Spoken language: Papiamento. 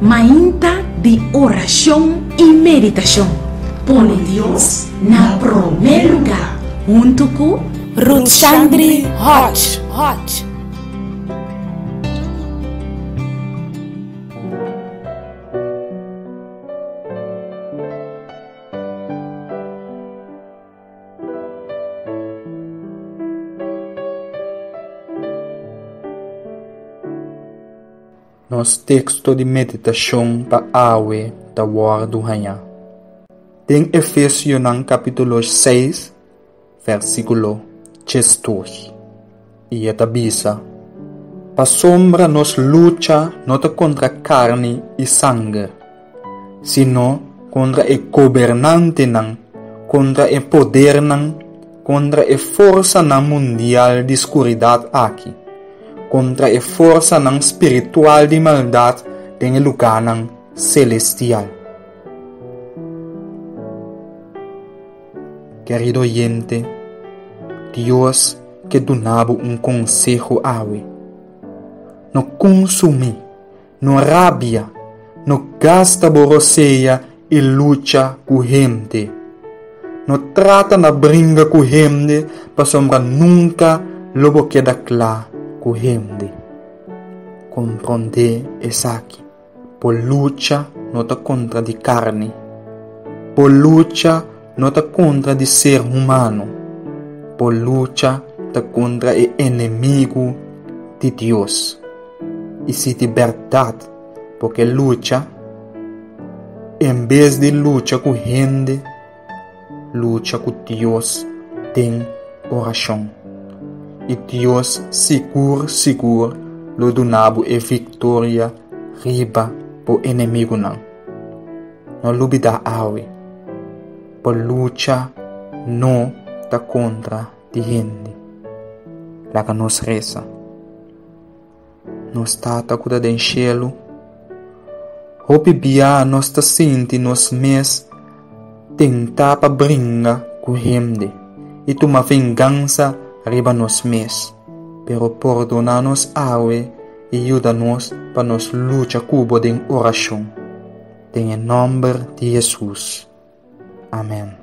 Mainta di orashon i meditashon. Pone Dios na promé lugá huntu ku Ruthsandri Hodge. Nos teksto di meditashon pa awe ta wòrdu hañá den Efesionan kapítulo 6, versíkulo 12, i e ta bisa, Pasobra nos lucha no ta kontra karni i sanger, sino kontra e gobernantenan, kontra e podernan, kontra e forsanan mundial di skuridat aki, kontra e forsanan spiritual di maldat den e lugánan selestial. Kerido oyente, Dios ke duna bo un konseho awe. No kunsumí, no rabia, no gasta bo rosea i lucha ku hende. No trata na bringa ku hende pasobra nunka lo bo keda kla ku hende. Komprondé esaki, bo lucha no ta kontra di karni. Bo lucha no ta kontra di ser humano. Bo lucha ta kontra e enemigu di Dios. I si di bèrdat bo ke lucha, en bes di lucha ku hende, lucha ku Dios den orashon. I Dios sigur sigur lo duna bo e viktoria riba bo enemigunan. No lubidá awe, bo lucha no ta kontra di hende. Laga nos resa. Nos Tata ku ta den shelu, hopi bia nos ta sinti nos mes tentá pa bringa ku hende i tuma vengansa riba nos mes. Pero pordoná nos awe i yuda nos pa nos lucha ku bo den orashon. Den e nòmber di Hesus. Amèn.